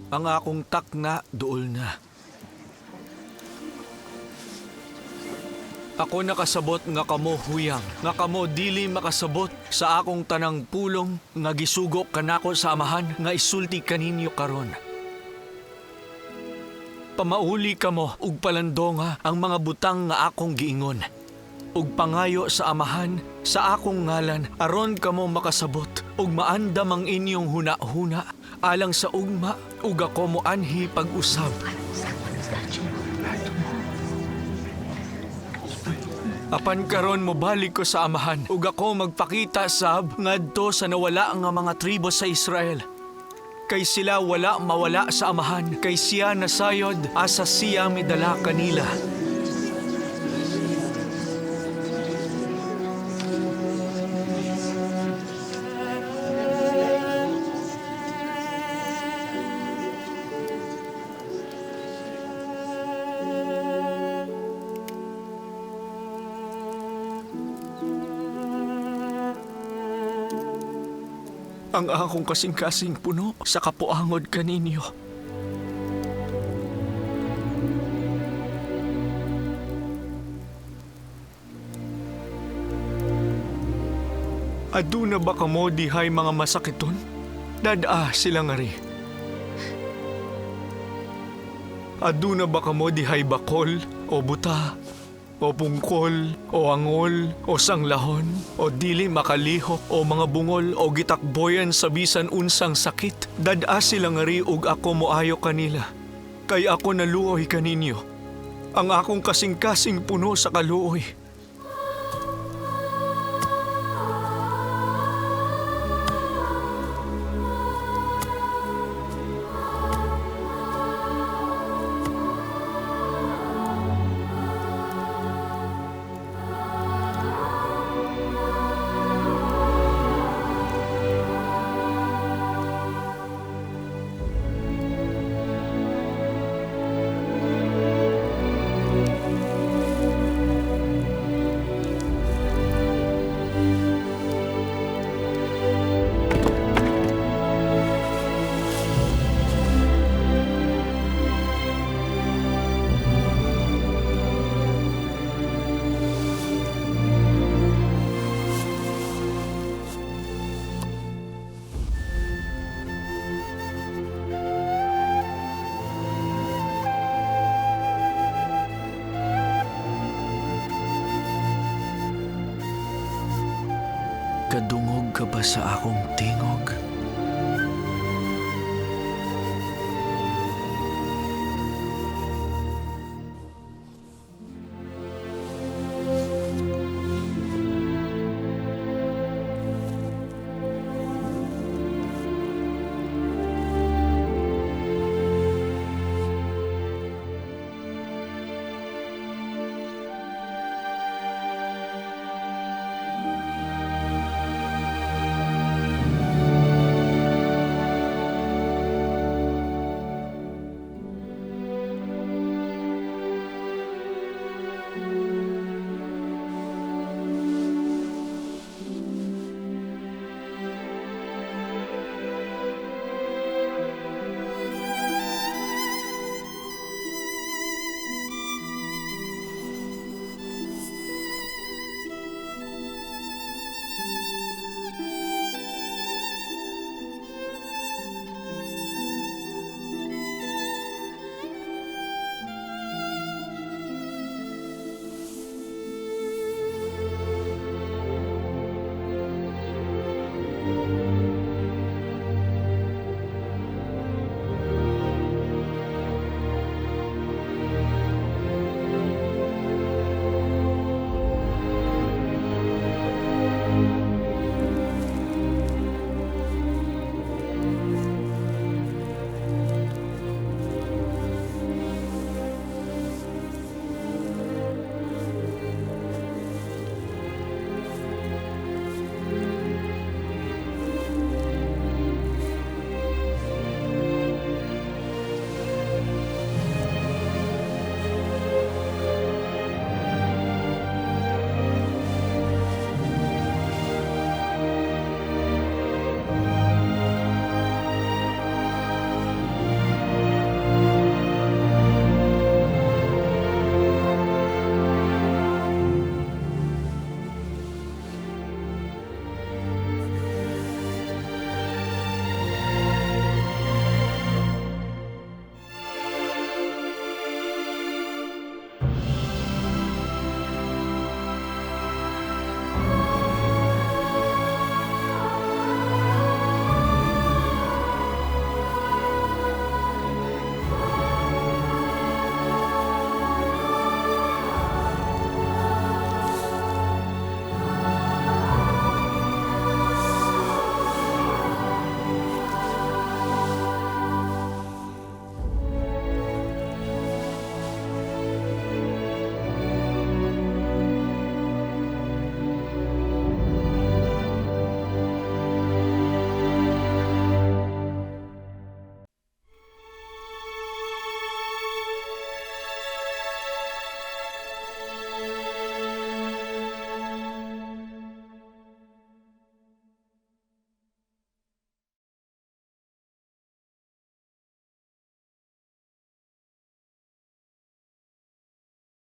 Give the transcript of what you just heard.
Ang akong takna duol na. Ako nakasabot nga kamo huyang, nga kamo dili makasabot sa akong tanang pulong nga gisugo kanako sa Amahan nga isulti kaninyo karon. Pamauli kamo ug palandonga ang mga butang nga akong giingon. Ug pangayo sa Amahan sa akong ngalan aron kamo makasabot ug maandam ang inyong huna-huna alang sa ugma ug ako moanhi pag-usab. Apan karon mobalik ko sa Amahan ug ako magpakita sab ngadto sa nawala nga mga tribo sa Israel. Kay sila wala mawala sa Amahan, kay siya nasayod asa siya midala kanila. Ang akong kasing-kasing puno sa kapuangod kaninyo. Aduna ba kamo dihay mga masakiton? Dad-a sila ngari. Aduna ba kamo dihay bakol o buta o pungkol o angol o sanglahon o dili makalihok o mga bungol o gitakboyan sa bisan unsang sakit? Dad-a sila ngari ug ako moayo kanila. Kay ako naluoy kaninyo. Ang akong kasing-kasing puno sa kaluoy. Kadungog ka ba sa akong tingog?